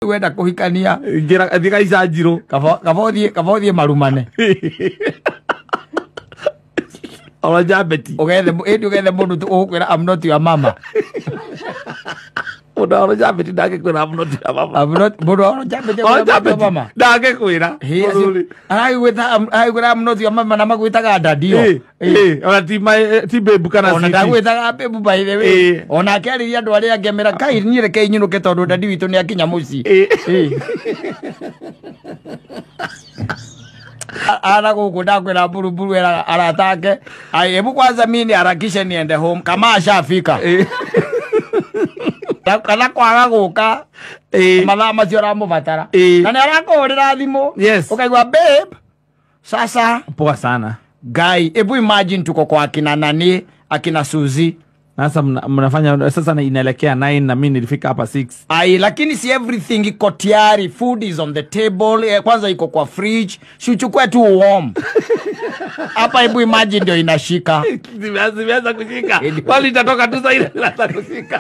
Wenda kuhikania Ngira thika icanjirũ. Kaba ũthiĩ marumane. Ona njambeti. Ũgethe ĩndĩ ũgethe mũndũ ũgũkwĩra I'm not your mama. Mũndũ wa njambeti ndangĩkwĩra I'm not your mama. I'm not mũndũ wa njambeti Ona I'm not your njambeti mama. ndangĩkwĩra. Hĩ, aragĩgwĩta aragĩkwĩra I'm not your mama na magwĩtaga daddy o. Ona ti my ti babe kana Ona sweetie. ndagwĩtaga babe by the way. Ona akĩarĩria andũ arĩa angĩ amera kai niĩ reke inyũrũke tondũ daddy witũ nĩ akinya mũciĩ. Ana gũkũ ndakwĩra mburumburu era arata ake. Ai, hebu kwanza mimi niharakishe niende home kama ashafika. Kana kwaga gũka mathaa macio ũramũbatara. Na nĩ arakũhũrĩra thimũ. Ũkaigua babe sasa Poa sana. Guy, hebu imagine tuko kwa akina nani, akina Suzy. Sasa mnafanya sasa na inaelekea 9 na mimi nilifika hapa 6. Ai, lakini si everything iko tayari, food is on the table, kwanza iko kwa fridge, si uchukue tu warm. Hapa hebu imagine ndio inashika. Zimeanza kushika. Kwani itatoka tu sasa ile inaanza kushika.